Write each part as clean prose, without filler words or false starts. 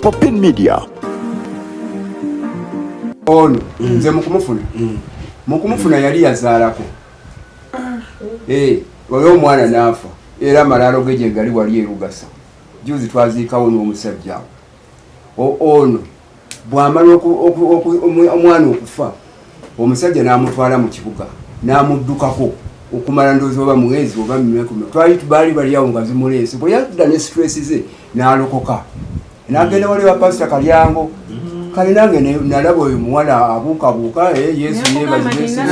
Popin Media. Ono nze mukumufuna yali yazaalako. Oyo omwana n'afa era amalaalo ge gye gali wali erugasa. Juzi twaziikawo n'omusajja awo. Ono bw'amala omwana okufa, omusajja n'amutwala mu kibuga n'amuddukako okumala ndowooza oba mwezi oba myaka. Twali baali bali awo nga zimuleese. Bwe yadda ne stress ze n'alokoka n'agenda wali wa Pasita Kalyango. Kale nange nalaba oyo muwala abuukabuuka, Yesu yeebazibwe.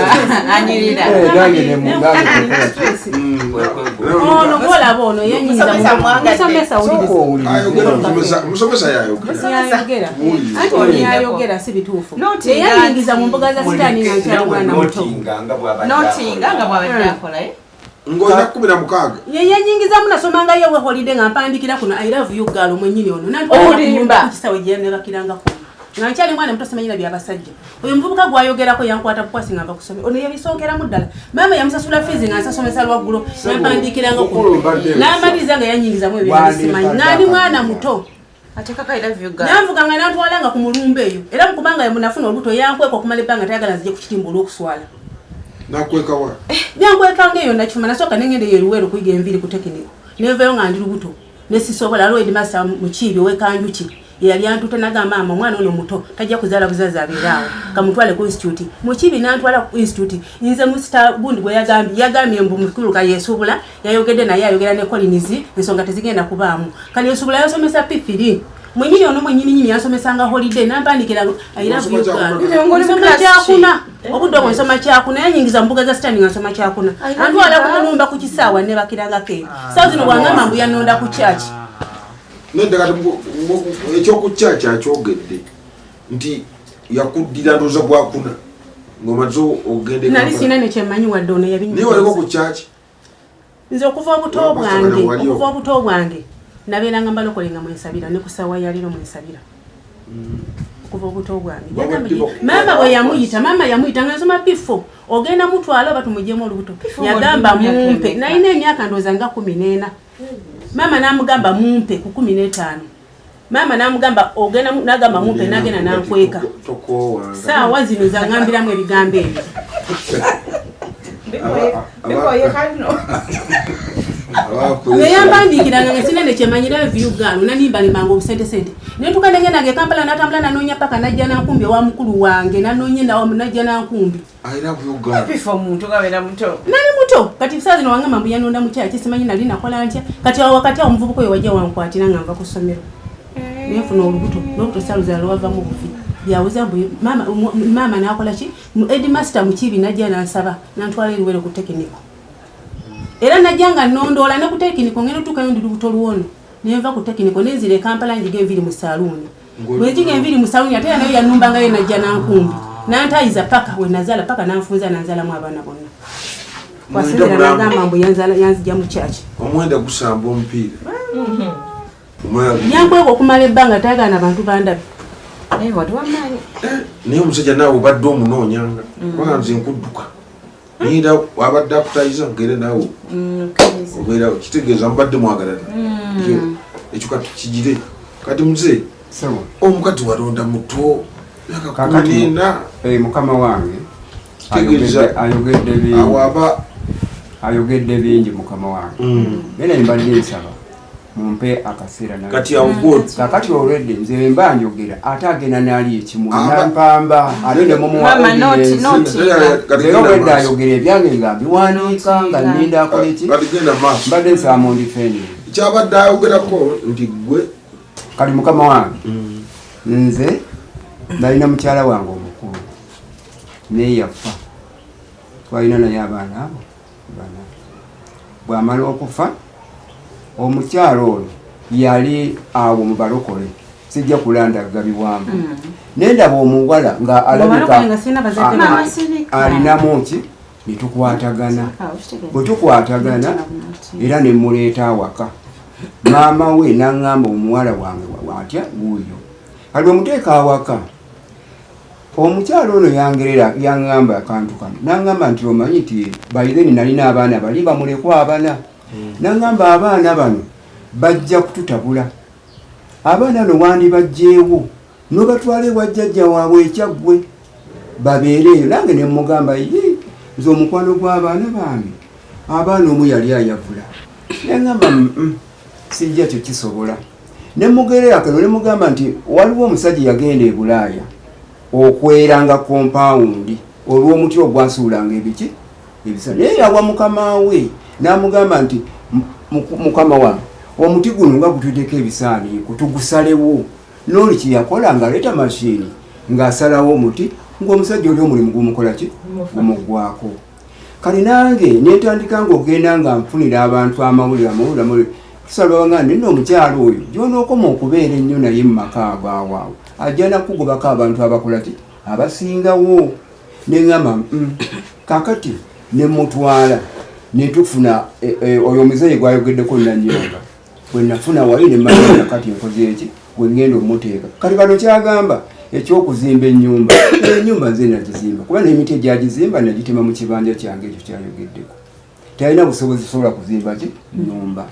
Anyirira. Nange nange Ono gwolaba ono yenyinza. Musomesa mwagadde. Musomesa. Sooka Wuliriza. owulirize. Ayogera musomesa, musomesa yayogera. Yayogera. Wuliriza. Anti ono yayogera si bituufu. Notinga Yeyanyingiza mu nti- mbuga za sitaani nga nkyali mwana muto. Notinga nga bw'abadde akola, eh? Ng'olina 16. Yeyenyingizamu, nasomangayo we holiday nga mpandikira kuno "I love you girl" mwenyini ono. Olimba. Kukisawe gye nebakirangako nga nkyali mwana muto, simanyira byabasajja. Oyo omuvubuka gwayogerako yankwata bukwasi nga nva kusomera. Ono yabisookeramu ddala. Maama yamusasula fees nga nsasomesa lwaggulo, nampandikiranga Mukulu kuno. mbadde Namaliriza nga yanyingizamu ebyo nabisimanyi nga ndi mwana muto. Ateekako "I love you girl". Nanvuga nga nantwalanga ku mulumba eyo, era mukubanga nafuna olubuto yankweka okumala ebbanga, tayagala nzije ku kitimba olw'okuswala. Nakwekawa? Byankwekanga eyo nakifuma. Nasooka nengenda eyo eruweero kuyiga enviiri ku technical, nenvayo nga ndi lubuto nesisobola. Aliwo headmaster Mukiibi owekanjuki yeyali antutte, nagamba, "Maama, omwana ono muto, tajja kuzaala buzazi, abeere awo, kamutwale ku institute." Mukiibi nantwala ku institute. Nze musita gundi gwe yagambye, yagambye mbu mukulu Kayesuubula yayogedde naye, ayogera ne Collins, ensonga tezigenda kubaamu. Kayesuubula yasomesa P3. Mwenyini ono mwenyini nyini yansomesanga holiday, nampandikira "I love you girl". Ng'oli mu Nsoma class ki? kyakuna. Obudde obwo nsoma kyakuna. Yanyingiza mu mbuga za sitani nga nsoma kyakuna, antwala ku mulumba ku kisaawa nebakirangako eyo. Saa zino bwangamba mbu yanonda ku kyaki. Nedda, kati ekyokukyakya akyogedde nti yakuddira ndowooza gwakuna ng'omaze ogenda e Nali Kampala. sirina nekyemmanyi wadde ono. Naye waliko ku Yabinyingiza kyaki? Nze okuva obuto Wa bwange, pastor waliyo. okuva obuto bwange nabeeranga mbalokole nga mwensabira, ne ku ssaawa yaliro mwensabira okuva obuto bwange. Babadde Maama bwe yamuyita, maama yamuyita nga nsoma P4, ogenda mutwala oba tumugyemu olubuto? Yagamba mumpe. Nalina emyaka ndowooza nga 14. Maama n'amugamba mumpe ku 15. Maama n'amugamba ogenda n'agamba mumpe, n'agenda nankweka. Tokoowanga. Saawa zino zaŋŋambiramu ebigambo ebyo. Bikoye kano. Neyampandiikiranga nga sina nekyemanyira viugalo, nanimbalimanga obusente sente. Nentuka nengendaga e Kampala, natambula nanoonya paka najja nankumbi ewa mukulu wange, nanoonye najja nankumbi. I love you girl. P4 omuntu ng'abeera muto. Nali muto. Kati saa zino wangamba mbu yanonda mukyala kisimanyi nali nakola ntya. Kati awo wakati awo omuvubuka oyo wajja wankwatira nga nva ku ssomero, nenfuna olubuto. N'olubuto saluzaala, lwavamu bufi. Byawuza mbu maama nakola ki, headmaster Mukiibi najja nansaba nantwala eriwere ku technical. Era najja nga nondoola ne ku technical, ngenda otuukayo ndi lubuto lwono. Nenva ku technical nenzira e Kampala njiga enviri mu saluuni. Bwenjiga enviri mu saluuni, ate era nayo yanumbangayo, najja nankumbi nantayiza paka wenazaala, paka nanfunza nanzaalamu abaana bonna. Kwasinzira Mwenda nagamba mbu yanzija mu kyaki. Omwenda gusamba omupiira. Yankweka okumala ebbanga, tayagala na bantu bandabe. Naye wali wamaanyi. Naye omusajja naawe obadde omunoonyanga, kubanga nze nkudduka, naye era abadde akutayiza ngere naawe obeera kitegeeza mubadde mwagalana. Ekyo kati kigire. Kati muze Sebo. Omukati walonda muto, myaka kumi Kakati n'ena. Mukama wange Kitegeeza ayogedde bingi. Awo aba Ayogedde bingi mukama wange, naye naye mbadde nsaba mumpe akaseera Kati awo gwo Kakati olwedde nze mba njogera, ate agenda n'ali ekimuli Aba nampamba ate ne mumuwa Mama, audience. not- Kati Leero genda bwedda maaso. ayogera ebyange nga mbiwandiika nga nninda akole ki. Kati genda maaso. Mbadde nsaba mundifendi. Kyabadde ayogerako nti gwe Kali mukama wange, nze nalina mukyala wange omukulu, naye yafa. Twalina naye abaana abo bana. Bw'amala okufa, omukyala oyo yali awo mu balokole, sijja kulandaga biwanvu, naye ndaba omuwala nga alabika Balokole nga sirina bazadde Mama, sirika. Alinamu ki, netukwatagana. Bwe tukwatagana era nemuleeta awaka, maama we naŋŋamba omuwala wange watya wuuyo. Kati bwe muteeka awaka, omukyalo ono yangerera, yaŋŋamba akantu kano, naŋŋamba nti omanyi nti by then nalina abaana bali bamulekwa abana, naŋŋamba abaana bano bajja kututabula. Abaana no wandibajjeewo nobatwala ewa jjajja waabwe ekyaggwe babeere eyo. Nange ne mugamba, ye nze omukwano gw'abaana bange, abaana omu yali ayavula, neŋamba sijja kyo kisobola. Ne mugerera kano ne mugamba nti waliwo omusajja yagenda e Bulaaya okweranga kompawundi olw'omuti ogwasuulanga ebiki ebisa, naye yawa mukama we n'amugamba nti mukama wange, omuti guno nga gutuddeko ebisaaniiko, tugusalewo. N'oli kyeyakola ng'aleeta mashini ng'asalawo omuti, ng'omusajja oli omulimu gumukola ki, gumuggwako. Kati nange nentandika ng'ogenda nga nfunira abantu amawulire, amawulire, amawulire. Tusalwa nga nina omukyalo oyo gy'onookoma okubeera ennyo naye mu maka ago, awaawo ajja nakugobako abantu abakola ki, abasingawo. Neŋŋamba kakati nemutwala netufuna oyo omuzeeyi gwayogeddeko Nanyonga, bwe nafuna wali nemanya kati nkoze eki, bwe ŋŋenda omuteeka. Kati bano kyagamba ekyokuzimba ennyumba, ennyumba nze nagizimba, kuba n'emiti egyagizimba nagitema mu kibanja kyange. Ekyo kyayogeddeko, talina busobozi sobola kuzimba ki nyumba.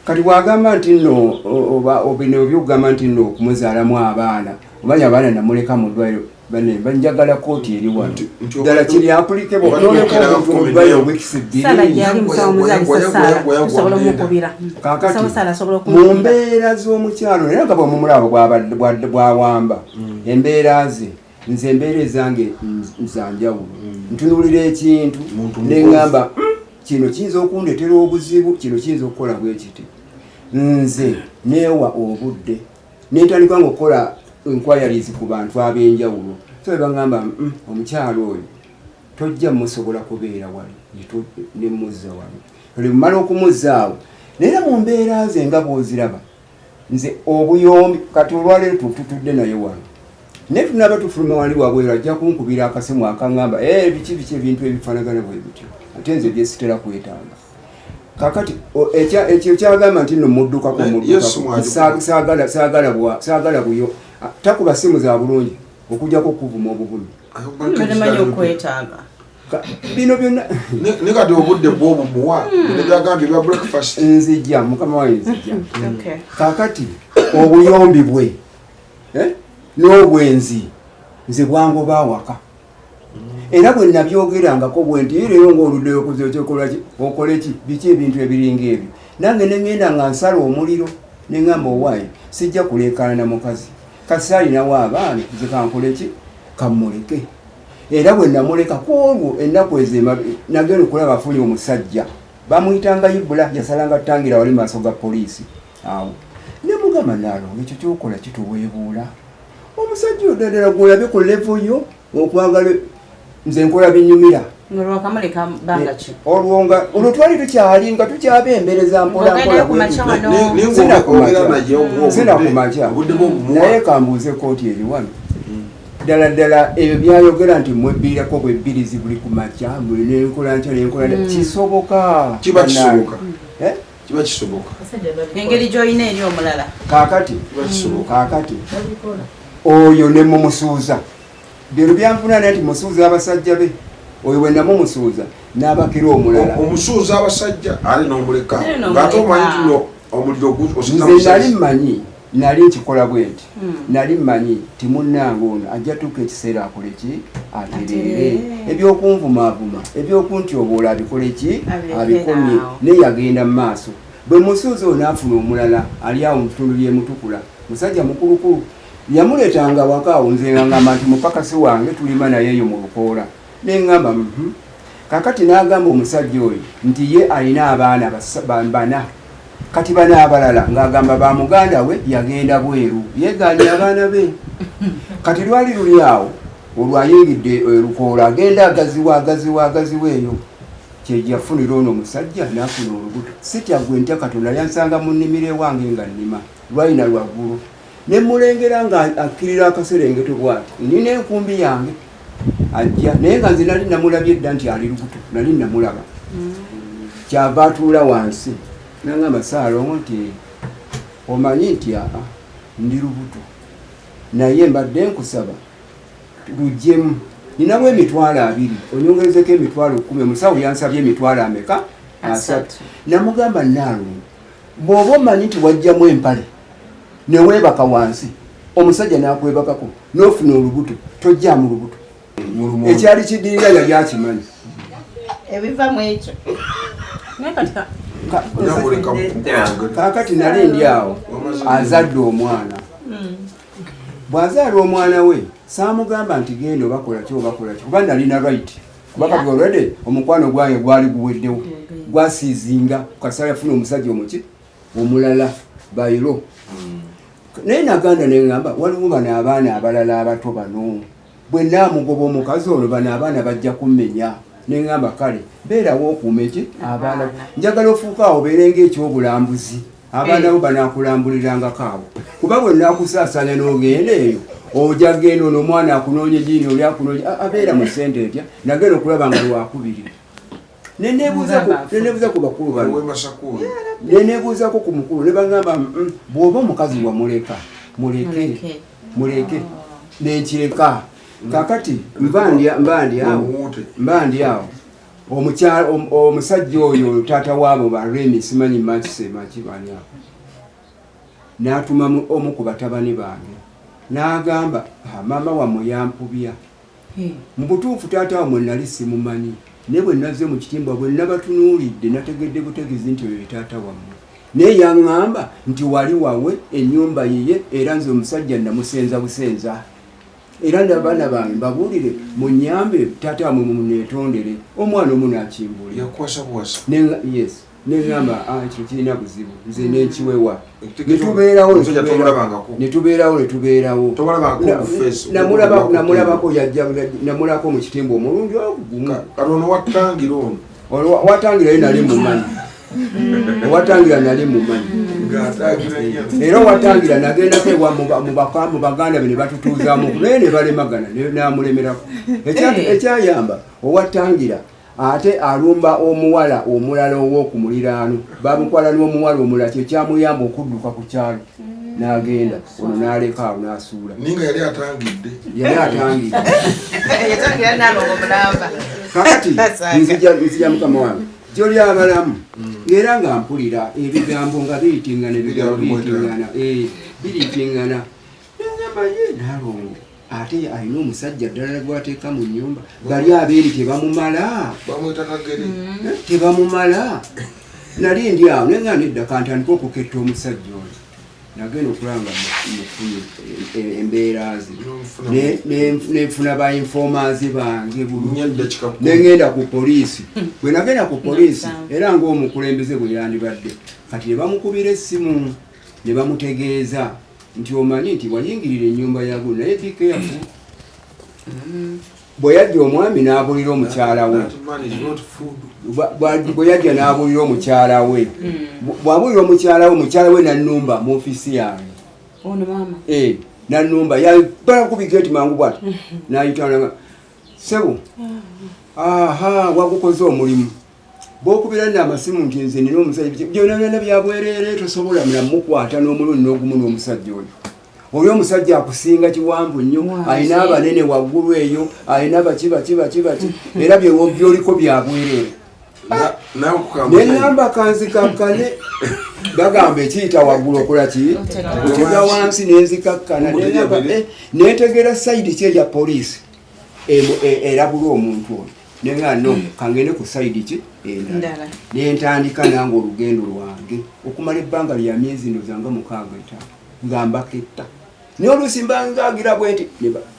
Kati bwagamba nti nno oba bino byokugamba nti nno okumuzaalamu abaana, omanya abaana namuleka mu ddwaliro, bane banjagala kooti eri wano ddala kiri apulike noleka omuntu mu ddwaliro weeks Saala 2. Gyali musawo muzaalisa Saala, tusobola omukubira. Kakati Musawo Saala asobola mu okumukubira. mbeera z'omukyalo, naye nga bwemumulaba bwawamba embeera ze, nze embeera ezange zanjawulo. Ntunuulira ekintu Muntu neŋŋamba, kino kiyinza okundetera obuzibu, kino kiyinza okukola bwe kiti." Nze neewa obudde nentandika nga okukola inquiries ku bantu ab'enjawulo. So baŋŋamba, omukyalo oyo tojja musobola kubeera wali." Nemuzza wali, olumala okumuzza awo, naye mu mbeera ze nga bw'oziraba, nze obuyombi kati olwaleero tutudde naye wano, naye tunaba tufuluma wali wabweru, ajja kunkubira akasimu akaŋŋamba, "Eh, biki biki," ebintu ebifaanagana bwe bityo, ate nze byesitera kwetaaga. Kakati ekyo kyagamba nti nno muddukako, Yesu muddukako, mwali- saagala buyo. Takuba simu za bulungi okujjako okuvuma obuvumi. Balemanyi okwetaaga. Bino byonna Ne kati obudde bwobumuwa bino byagambye bya breakfast. Nzijja, mukama wange, nzijja. Okay. Kakati obuyombi bwe, eh, n'obwenzi nze bwangoba awaka, era bwe nabyogerangako bwe nti leero ngaoluddeyo okukolaki, okole ki, biki, ebintu ebiringa ebyo, nange neŋŋenda nga nsala omuliro, neŋŋamba owaayi sijja kuleekaana na mukazi kasi alinawo abaana, nze kankole ki, kammuleke. Era bwe namuleka ku olwo, ennaku ezo nagenda okulaba afunye omusajja bamuyitanga Ibula, yasalanga tangira wali maaso ga poliisi awo. Nemugamba, "Naalongo, ekyo kyokola kituweebuula. Omusajja oyo ddala gwolabye ku level yo okwagala, nze nkola binyumira." Nga lwakamuleka bbanga ki? Olwo nga olwo twali tukyali nga tukyabembereza mpola mpola. Ng'ogendayo ku makya wano. Sina ku Naye makya. naye omuwa Sina ku obudde, makya. obudde bwobumuwa. Naye kambuuze kooti eri wano, ddala ddala ebyo byayogera nti mwebbirirako bwebbirizi buli ku makya, buli nenkola ntya nenkola ntya, kisoboka? Kiba kisoboka. Eh? Kiba kisoboka. Engeri gy'olina eri omulala. Kaakati Kiba kisoboka. Kaakati oyo ne mumusuuza bino byanvunaana nti musuuza abasajja be, oyo bwe namumusuuza n'abakira omulala. Omusuuza abasajja ate n'omuleka Ate n'omuleka. ng'ate omanyi nti no omuliro Nze nali mmanyi, nali nkikola bwe nti, nali mmanyi ti munnange ono ajja tuuka ekiseera akole ki, atereere. Atereere. Ebyokunvumaavuma, ebyokuntyoboola, abikole ki, Abirekere abikomye. awo. Naye yagenda mu maaso. Bwe musuuza ono afuna omulala ali awo mu bitundu by'emutukula, musajja mukulukulu, yamuleetanga waka awo. Nze nga ngamba nti mupakasi wange, tulima naye eyo mu lukoola. Neŋŋamba, Kakati n'agamba omusajja oyo nti ye alina abaana bana. Kati bano abalala ng'agamba ba muganda we, yagenda bweru, yegaanye abaana be. Kati lwali luli awo olwo ayingidde erukoola, agenda agaziwa, agaziwa, agaziwa eyo kyejafunira ono omusajja n'afuna olubuto. Sitya gwe ntya Katonda. Yansanga mu nnimiro ewange nga nnima, lwalina lwaggulu, ne mulengera nga akkirira akaserengeto bw'ati, nina enkumbi yange, ajja, naye nga nze nali namulabye dda nti ali lubuto, nali namulaba. Kyava atuula wansi nangamba, "Saalongo," nti, "omanyi nti aa ndi lubuto, naye mbadde nkusaba luggyemu, ninawo 20,000, onyongerezeko 10,000. Omusawo yansabye emitwalo ameka? 30." 30. Namugamba, "Naalongo, bw'oba omanyi nti wajjamu empale Neweebaka wansi, omusajja n'akwebakako, n'ofuna olubuto, tojjaamu lubuto. Ekyali kidirira yali akimanyi. Ebiva mu ekyo. Naye kati ka- Nabuleka mu- Kaakati nali ndi awo, azadde omwana. Bw'azaala omwana we, saamugamba nti genda obakola ki obakola ki, kuba nalina right, kuba kati already omukwano gwange gwali guweddewo, gwasiizinga kasala yafuna omusajja omuki omulala bayiro. Naye naganda neŋŋamba waliwo bano abaana abalala abato bano, bwe naamugoba omukazi ono, bano abaana bajja kummenya. Neŋŋamba kale beerawo okuuma eki abaana, njagala ofuuka awo obeere ng'ekyobulambuzi, abaana bo banaakulambulirangako awo, kuba bwe naakusaasaanya n'ogenda eyo ojja genda ono omwana akunoonye giini, oli akunoonye, abeera mu ssente etya. Nagenda okulaba nga lwakubiri neneebuuza ku bakulu bano, Owe Masaka oyo. Neneebuuzako ku mukulu ne bagamba, bw'oba omukazi wamuleka, muleke." Muleke. Muleke, nenkireka. Kakati mba ndi awo, Omuwuute. mba ndi awo, omusajja oyo taata waabo ba Remi, simanyi makise maki bani awo, n'atuma omu ku batabani bange n'agamba, "Ah, maama wammwe yampubya. Mu butuufu taata wammwe nali simumanyi, naye bwe nazze mu kitimbwa, bwe nabatunuulidde, nategedde butegezi nti oyo ye taata wammwe. Naye yaŋŋamba nti wali wawe, ennyumba yiye, era nze omusajja namusenza busenza. Era n'abaana bange mbabuulire munyambe taata wammwe muneetondere." Omwana omu n'akimbuulira. Yakwasa buwasa. Yes, neŋŋamba, "Ah, ekyo kirina buzibu." Nze nenkiwewa, netubeerawo. Omusajja tomulabangako? Netubeerawo, netubeerawo. Tomulabangako ku face? Namulabako, yajja namulabako mu kitimba omulundi ogwo gumu. Kati ono watangira ono? Olwo watangira ye nali mumanyi, owatangira nali mumanyi. Ng'atangira nnyo. Era owatangira nagendako ewa mu baganda be ne batutuuzaamu, naye ne balemagana, namulemerako. Ekyayamba owatangira ate alumba omuwala omulala ow'okumuliraano, bamukwala n'omuwala omulala, kyekyamuyamba okudduka ku kyalo n'agenda, ono n'aleka awo n'asuula. Ninga yali atangidde. Yali atangidde. Yatangira nalongo mulamba. Kakati nzija, mukama wange, gyoli abalamu, era nga mpulira ebigambo nga biyitingana, ebigambo biyitingana, biriyitingana. Nengamba, ye Nalongo ate alina omusajja ddala gwateeka mu nyumba, bali abeeri tebamumala? Bamwita Kagere. Tebamumala? Nali ndi awo nenga nedda, kantandika okuketta omusajja oyo. Nagenda okulaba nga mufunye embeera ze. N'omufuna. Nenfuna ba informers bange bulungi. Nnya eddakiika 10. Nengenda ku poliisi. Bwe nagenda ku poliisi, Namusanvu. era ng'omukulembeze bwe yandibadde, kati ne bamukubira essimu ne bamutegeeza nti omanyi nti wayingirira ennyumba yago, naye be careful. Bwe yajja omwami n'abuulira omukyala we. That man is not food. Bwe yajja n'abuulira omukyala we, bw'abuulira omukyala we, omukyala we nannumba mu ofiisi yange. Ono maama? Eh, nanumba balakubi geti mangu bwati nayitanga, "Sebo, aha, wagukoze omulimu bwokubira nno amasimu nti nze nina omusajja, byona byona byabwerere, tosobola namukwata n'omulundi n'ogumu n'omusajja oyo. Oli omusajja akusinga kiwanvu nnyo, alina abanene waggulu eyo, alina baki baki baki baki, era byoliko byabwerere." Nawe kukamba. Neŋŋamba kanzikakkane, bagamba ekiyita waggulu okola ki? Otega wansi. Nenzikakkana. Ogutegera. Neŋŋamba, netegera side ki eya poliisi erabula omuntu oyo. Neŋŋamba no, kangende ku side ki endala. Ndala. Nentandika nange olugendo lwange okumala ebbanga lya myezi ndozanga 6, 5 nga mbaketta, naye oluusi mbangagira bwe nti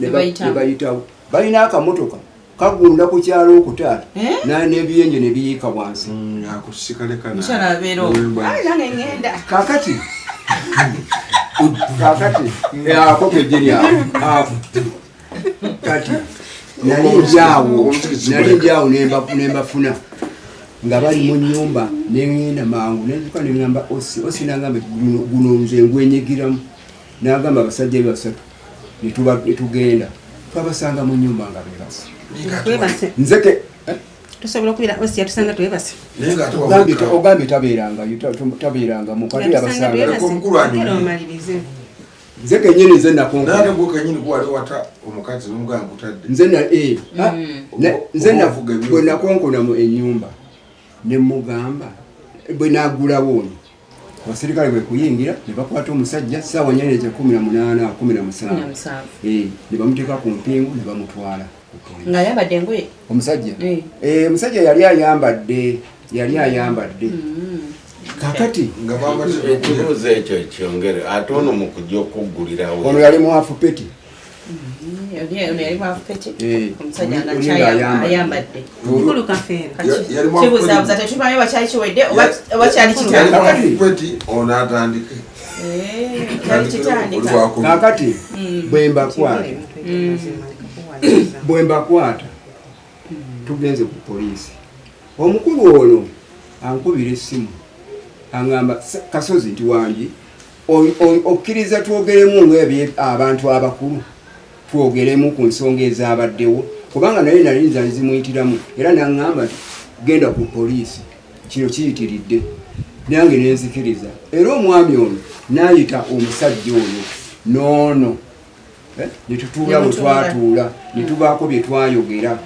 Ne bayitawo. ne bayitawo. Balina akamotoka kagunda ku kyalo okutaata Eh? n'ebiyenje ne biyiika wansi. Akusikaleka. Mukyala abeera omwo. Ayi, nange ngenda. Kakati ako kejjeni ako ako. Kati nali njaawo, nali njaawo, nembafuna nga bali mu nyumba. Neŋŋenda mangu nenzuka neŋŋamba osi osi, nagamba guno nze ngwenyigiramu. Nagamba abasajja be basatu netugenda twabasanga mu nyumba nga bebase. Twebase. Nze ke Tusobola okubira osi yatusanga twebase. Naye nga ate Ogambye tabeerangayo, tabeerangamu kati Yatusanga yabasanga. twebase. Omukulu anyumye. Era omalirize. Nze kenyini nze nakonkola. Naye ate gwe kenyini gwali wata omukazi nomugamba nkutadde. Nze na nze na Oba ovuga ebyo. Bwe nakonkona mu ennyumba ne mugamba, bwe naggulawo ono Abasirikale bwe kuyingira ne bakwata omusajja ssaawa 4 18 17 ne bamuteeka ku mpingu ne bamutwala ku poliisi. Nga yambadde engoye? Omusajja omusajja yali ayambadde, yali ayambadde. Kakati nga bamaze okulya. Ekibuuzo ekyo kyongere, ate ono mu kujja okuggulirawo ono yali mwafupeti. Ono yali mwafupeti, omusajja nga oli kyaya- ng'ayambadde. Ayambadde. Mukulu Kafeero. Yali mwafu Kibuzabuza, peti. tetumanyi oba kyali kiwedde oba kyali Yali kitandika. mwafu peti, ono atandike. Kyali kitandika. Olwakubiri. Kakati bwe mbakwata, bwe mbakwata tugenze ku poliisi, omukulu ono ankubira essimu aŋŋamba, "Kasozi," nti wangi, "okkiriza twogeremu ng'ebye abantu abakulu, twogeremu ku nsonga ezabaddewo?" Kubanga naye nali nza nzimuyitiramu, era naŋŋamba nti genda ku poliisi, kino kiyitiridde. Nange nenzikiriza, era omwami ono n'ayita omusajja oyo n'ono. Ne tutuula, bwe Ne mutuula. twatuula ne tubaako bye twayogera.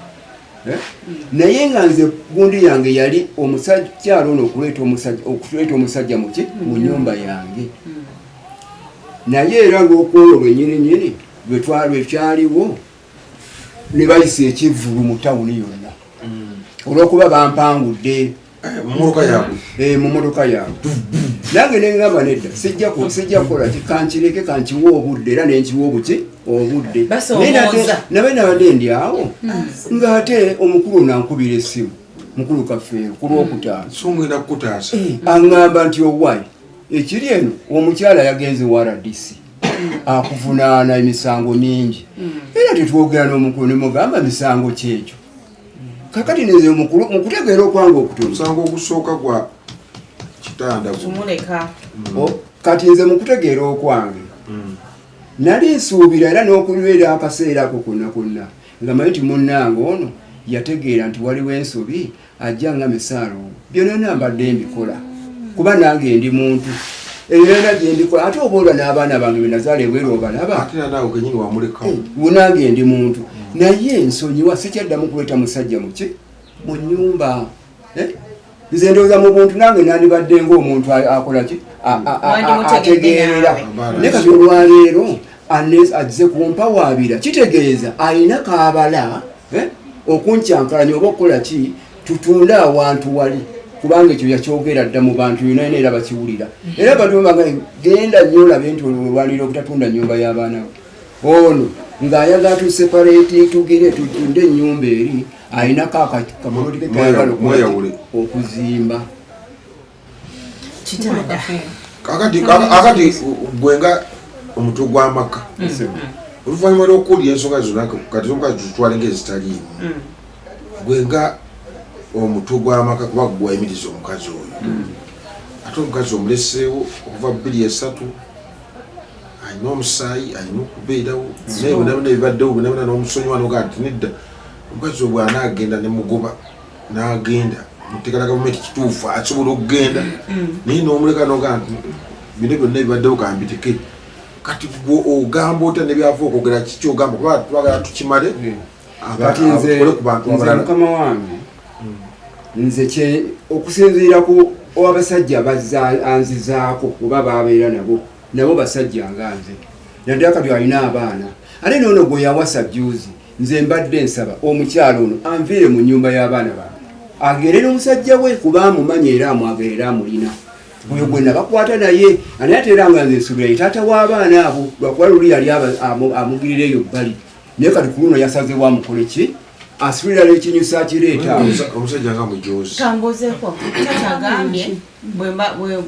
Naye nga nze gundi yange yali omukyalo ono okuleeta omusajja muki mu nyumba yange. Naye era lwokwolwo lwenyini nyini lwekyaliwo ne bayisa ekivvulu mu tawuni yonna olwokuba bampangudde. Mumotoka yaabwe? Mu motoka yaabwe. Nange neŋŋamba nedda, sijja kukola ki, kankireke, kankiwe obudde, era nenkiwa obuki obudde. Basoomooza. Naye nabe nabadde ndi awo ng'ate omukulu ono ankubira essimu, mukulu Kafeero, ku Lwokutaano. So ngenda kukutaasa. Aŋŋamba nti owaayi, ekiri eno, omukyala yagenze wa RDC akuvunaana emisango mingi. Era tetwogera n'omukulu, nemugamba misango kyekyo. Kakati neze mukulu mukutegeera okwange okutono, Omusango ogusooka gwa kitanda guno. Tumuleka. Kati nze mukutegeera okwange nali nsuubira, era n'okubeera akaseera ako konna konna nga manyi nti munnange ono yategeera nti waliwo ensobi, ajja nga misaalo byonna mbadde mbikola kuba nange ndi muntu, ebyo gye mbikola, ate oba olwa n'abaana bange be nazaala ebweru obalaba. Ate era naawe kenyini wamulekawo. Nange ndi muntu, naye nsonyiwa, sikyaddamu kuleeta musajja muki mu nyumba. Eh? Nze ndowooza mu buntu nange nandibadde ngaomuntu akola ki, Wandimutegedde ategeerera. naawe. Naye kati olwaleero azze kumpawaabira, kitegeeza alina kaabala, eh, okunkyankalanya oba okukola ki, tutunde awantu wali, kubanga ekyo yakyogera dda mu bantu yonna yonna, era bakiwulira. Era abantu banga genda nnyo olabe nti olwanirira obutatunda nyumba y'abaana bo, ono ng'ayagala tuseparate, tugire tutunde ennyumba eri, alinako akaboloti ke kayagala okukola ki? Mweyawule. Okuzimba. Kitanda. Kakati gwe nga omutwe gw'amaka, oluvannyuma lw'okuwulira ensonga zonna, kati omukazi tutwale ngaezitaliimu, gwe nga omutwe gw'amaka, kuba gwayimiriza omukazi oyo, ate omukazi omuleseewo okuva 23, alina omusaayi, alina okubeerawo, naye bonabona ebibaddewo bonabona n'omusonyiwa, nogaa nti nedda, omukazi oyo bw'anaagenda ne mugoba n'agenda muteeka na gavumenti, kituufu asobola okugenda, naye n'omuleka nogaa nti bino byonna ebibaddewo kambiteke. Kati gwe ogamba otya nebyava okwogera? Kiki ogamba? Kuba twagala tukimale, Kati nze tukole ku bantu nze abalala. Mukama wange, nze kye okusinziira ku abasajja bazza anzizaako oba babeera nabo, nabo basajja nga nze, naddala kati alina abaana, ate noono gwe yawasa juzi. Nze mbadde nsaba omukyalo ono anviire mu nyumba y'abaana bange, agere n'omusajja we, kuba amumanyi era amwagala era amulina. Oyo gwe nabakwata naye, naye ate era nga nze nsuubira ye taata w'abaana abo, lwakuba luli yali amugirira eyo bbali, naye kati ku luno yasazewo amukole ki, asitulira n'ekinyusa akireeta awo. Omusajja nga mujozi. Kambuuzeeko, taata agambye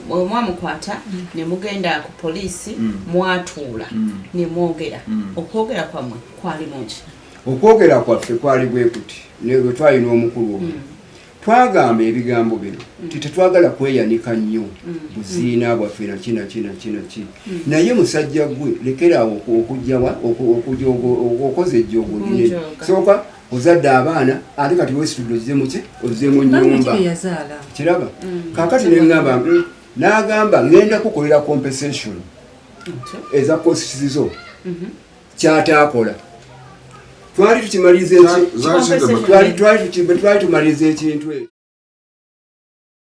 bwe mwamukwata ne mugenda ku poliisi, mwatuula ne mwogera. Okwogera kwammwe kwali munki? Okwogera kwaffe kwali bwe kuti, ne bwe twalina omukulu oyo, twagamba ebigambo bino nti tetwagala kweyanika nnyo buziina bwaffe naki naki naki naki, naye musajja gwe lekeraawo okujjawa okoze ejjoogo linene. Okunjooga. Sooka ozadde abaana, ate kati wesitudde ozze muki, ozze mu Baana ki nyumba. be yazaala? Kiraba kakati neŋŋamba, n'agamba ŋŋenda kukolera compensation eza costs zo kyataakola. Twali tukimaliriza Zaali sente meka? Twali tumaliriza ekintu ekyo.